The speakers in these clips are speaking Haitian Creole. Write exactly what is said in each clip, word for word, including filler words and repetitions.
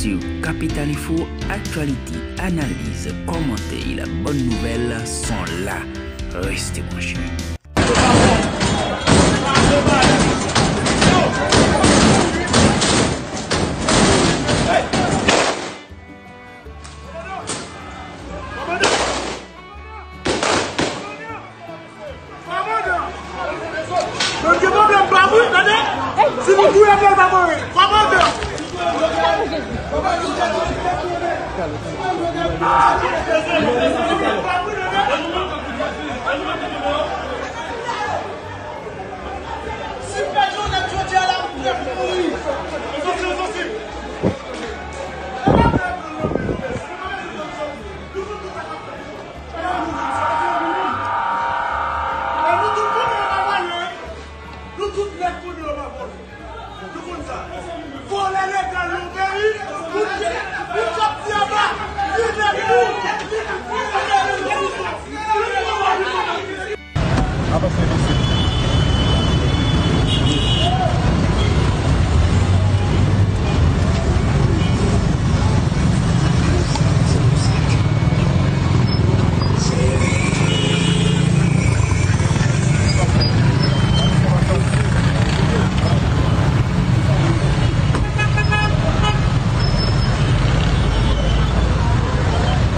Capital Info, aktyalite, analiz, kòmantè, bòn nouvèl, son la. Reste branché. Kòmandan! Mwen gen pwoblèm pa mwen, tande? Si nou touye mwen pa mwen, kòmandan! Si Pètwonèt jodi a la, nou prèt pou mouri. E nou tout konnen yo pa vòlè, wi. Nou tout nèt konnen yo pa vòlè. Nou konn sa. Vòlè legal nan yon peyi, pou, pou chak ti anba, li nèt tou.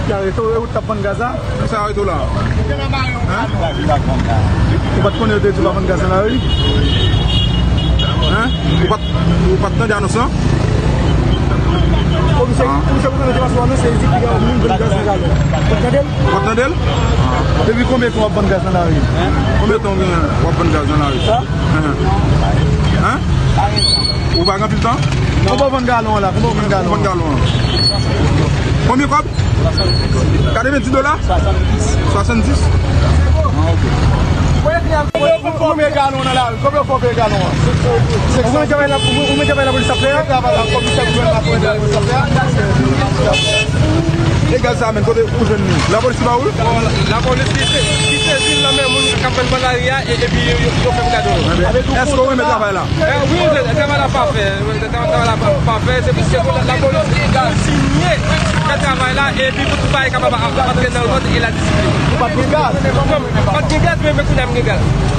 Ki arete w, e ou t ap vann gaz la? Kisa arete w la? Hein? Ou pa t konnen yo te di w pa vann gaz nan lari? Hein? Ou pa t, ou pa t tande anons lan? Komisè, komisè gouvènman te pase yon anons, li di ki gen moun vann gaz nan galon. Ou pa t tande l? Ou pa t tande l? Depi konbyen tan w ap vann gaz nan lari? Konbyen tan w gen w ap vann gaz nan lari? Hein? Hein? Ou pa gen anpil tan? Konbyen w vann galon an la? Konbyen w vann galon an? Konbyen kòb? Katrevenndis dola? Swasanndis. Swasanndis? Ah, ok. Konbyen w vann galon an nan lari? Konbyen w vann galon an? Ou mwen travay la, ou mwen travay lapolis ap fè a? Travay la, komisè gouvènman ap fè a. E gaz sa menm, kote ou jwenn li? Lapolis ki ba ou l? Bon, la, lapolis ki se-, ki sezi l nan men moun k ap vann bò lari a, e, epi yo, yo, yo fè m gade w. Èske ou renmen travay la? Eh, wi, travay la pa fè. Travay la pa, pa fè. Se pou, se pou la, lapolis kontinye fè travay la, epi pou tout bagay kapab a-, antre nan lòd e la disiplin. Ou pa t gen gaz? Non, pa t gen gaz, men, men kounye a m gen gaz.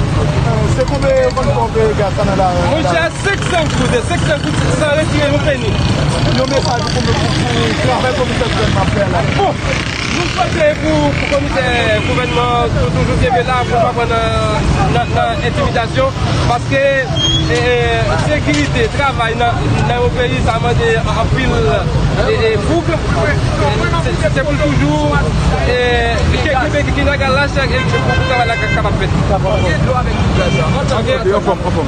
Se konbyen yo konn fè w peye gaz sa nan la? Monchè, senk san goud, senk san goud san retire yon peni. Yon mesaj pou, pou, pou travay komisè gouvènman ap fè la. Bon, nou swete pou, pou komisè gouvènman tou-, toujou kenbe la pou pa pran nan, nan, nan entimidasyon, paske, e, e, sekirite, travay nan, nan yon peyi, sa mande anpil, e, e, foug. Se, se pou toujou, e, ke, kenbe ki, ki nan galaj, e, pou, pou travay la ka-, kapab fèt. Ok. Yo anfòm, anfòm.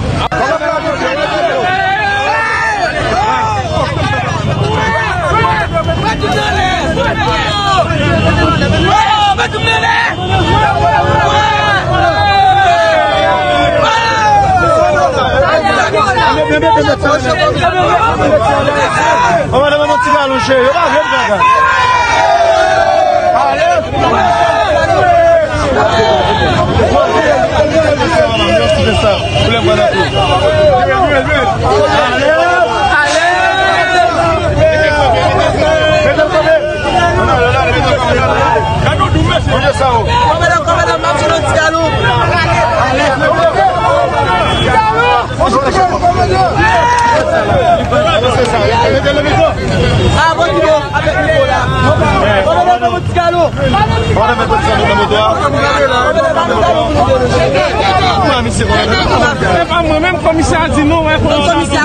Komisè a di non, wè, komisè. Komisè,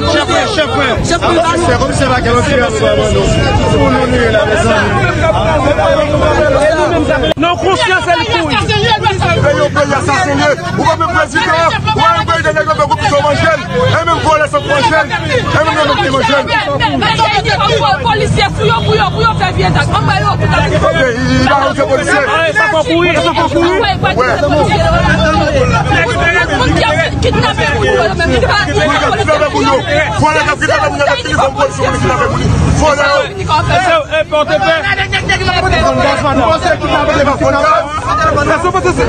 komisè. Komisè, komisè pa gen lòt ki aswè ban nou. Pou nou nou ye la, mezanmi. Non, konsyans, se l pou li. Peyi, yon peyi asasen li ye. Ou pa menm prezidan, ou pa menm prezidan, nèg yo fè konplis yo manje l. E menm vòlè sa manje l. E menm yo menm ki manje l. Polisye, fou yo, pou yo, pou yo fè vye zak. Anba yo, pou ta. Ok, li, li pa yon polisye. Ah, sa fò kouri, sa fò kouri. Wè. Moun ki ap kidnape moun yo, yo menm, li pa, li pa polisye. Vòlè k ap kidnape moun yo, avèk telefòn polisye, moun ki kidnape moun. Vòlè yo. Epa, ou te pè? Ou panse ki ta vle pa konn gaz? Èske ou panse se...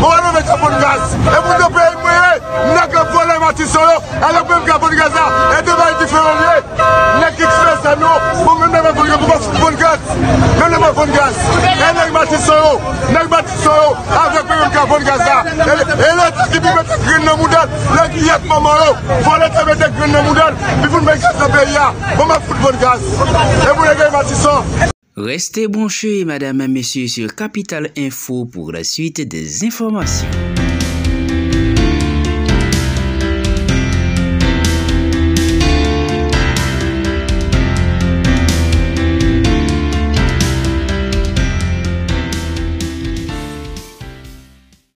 Bon, nou met sa konn gaz. E pou nou peye mwen, nèg k ap vòlè Matisan yo, alò menm k ap konn gaz la, e de bagay diferan li ye. Nèg Vann gaz! Menm lè m ap vann gaz! E nèg Matisan yo! Nèg Matisan yo! Avèk mwen menm k ap vann gaz la! E, e Leta ki pou mete grenn nan mouda l! Nèg yèt manman yo! Fò Leta mete grenn nan mouda l! Li pou n bay gaz nan peyi a! Bon, m ap fout vann gaz! E pou nèg Matisan! Restez branchés, mesdames et messieurs, sur Capital Info pour la suite des informations.